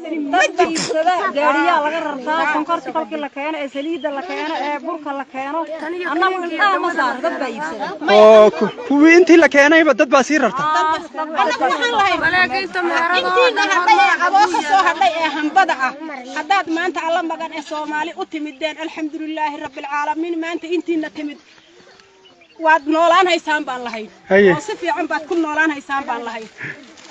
Dad baa iibsada, gaariyaa laga rartaa, sonkorta kolkii la keeno ee saliidda la keeno ee burka la keeno, annagu indhaha ma saaro, dad baa iibsada. Oo kuwii intii la keenayba dad baa sii rarta. Annagu waxaan lahayn intiina hadhay ee aboo ka soo hadhay ee hambada ah, haddaad maanta Alla magan ee Soomaali u timideen, alxamdulilaahi rabbilcaalamiin, maanta intiina timid waad noolaan haysaan baan lahayn. Oo si fiican baad ku noolaan haysaan baan lahayn,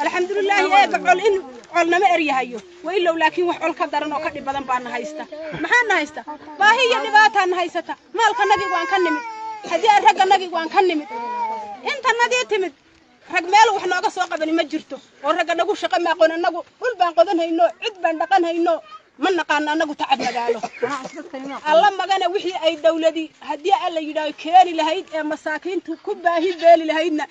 alxamdulilaahi. Eega col in colnama eryahayo wailow, laakiin wax col ka daran oo ka dhib badan baana haysta. Maxaana haysta? Baahi iyo dhibaataana haysata. Maalkanagii waan ka nimid, haddii aan ragganagii waan ka nimid, intanadii timid rag meel wax nooga soo qabani ma jirto, oo ragga nagu shaqo ma aqoon. Annagu dhul baan qodan hayno, cid baan dhaqan hayno, ma naqaano annagu tacab magaalo. Alla magana wixii ay dawladii haddii Alla yidhaaho keeni lahayd ee masaakiintu ku baahi beeli lahaydna,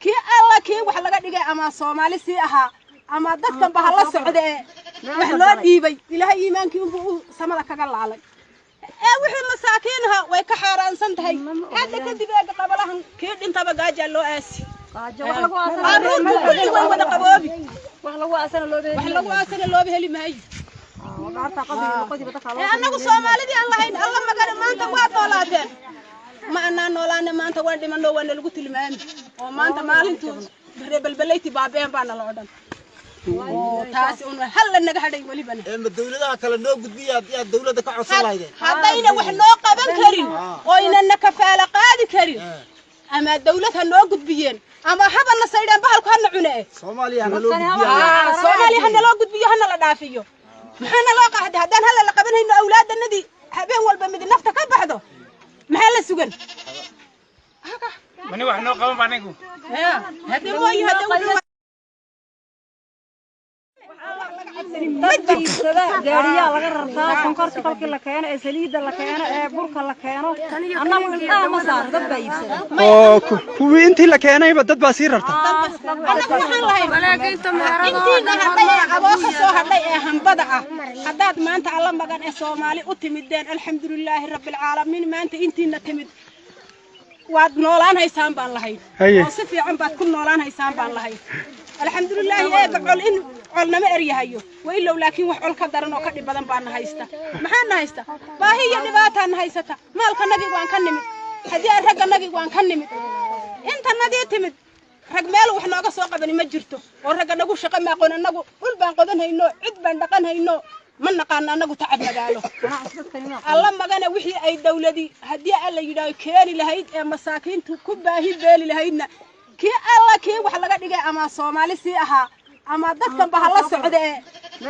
kii Alla kii wax laga dhigay ama Soomaali sii ahaa ama dadkanba ha la socda ee wax loo dhiibay, Ilaahay iimaankii unbuu u samada kaga laalay ee wixii masaakiinaha way ka xaaraansan tahay. Hadda kadib eega qabalahan kii dhintaba gaajaa loo aasi, carruurtu kulli way wada qaboobi, wax lagu aasana looba wax lagu aasana looba heli maayo. Ee annagu Soomaalidii aan lahayn, Alla magana maanta waad noolaateen, ma anaa noolaane, maanta waan dhimanno, waa nalagu tilmaami oo maanta maalintu reebelbeleyti baabeen baa nala odhan, oo taasi un halla naga hadhay welibana. Ee ma dawladaha kale noo gudbiya haddii aad dawladda ka codsan lahaydeen? Haddayna wax noo qaban karin oynana kafaala qaadi karin, ama dawlad ha noo gudbiyeen ama haba na saydhaan, bahalku hana cune. Soomaaliya hana loo gudbiya. Soomaaliya ha naloo gudbiyo, hana la dhaafiyo. Maxaa naloo qaxday haddaan hala la qaban hayno? Awlaadanadii habeen walba midi nafta ka baxdo, maxaa la sugan? Mani wax noo qaban ba anigu. Hadde mooyi hadde wuxuu Dad baa iibsada, gaariyaa laga rartaa, sonkorta kolkii la keeno ee saliidda la keeno ee burka la keeno, annagu indhaha ma saaro, dad baa iibsada. Oo kuwii intii la keenayba dad baa sii rarta. Annagu waxaan lahayn intiina hadhay ee aboo ka soo hadhay ee hambada ah, haddaad maanta Alla magan ee Soomaali u timideen, alxamdulilaahi rabbilcaalamiin, maanta intiina timid waad noolaan haysaan baan lahayn. Oo si fiican baad ku noolaan haysaan baan lahayn, alxamdulilaahi. Eega col in colnama eryahayo wailow, laakiin wax col ka daran oo ka dhib badan baana haysta. Maxaana haysta? Baahi iyo dhibaataana haysata. Maalkanagii waan ka nimid, haddii aan ragganagii waan ka nimid, intanadii timid rag meel wax nooga soo qabani ma jirto, oo ragga nagu shaqo ma aqoon. Annagu dhul baan qodan hayno, cid baan dhaqan hayno, ma naqaano annagu tacab magaalo. Alla magana wixii ay dawladii haddii Alla yidhaaho keeni lahayd ee masaakiintu ku baahi beeli lahaydna, kii Alla kii wax laga dhigay ama Soomaali sii ahaa ama dadkanba ha la socda ee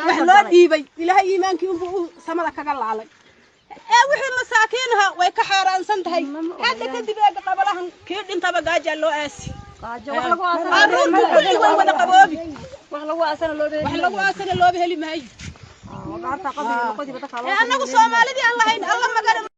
wax loo dhiibay, Ilaahay iimaankii unbuu u samada kaga laalay ee wixii masaakiinaha way ka xaaraansan tahay. Hadda kadib eega qabalahan kii dhintaba gaajaa loo aasi, carruurtu kulli way wada qaboobi, wax lagu aasana looba wax lagu aasana looba heli maayo. Ee annagu Soomaalidii aan lahayn, Alla magana.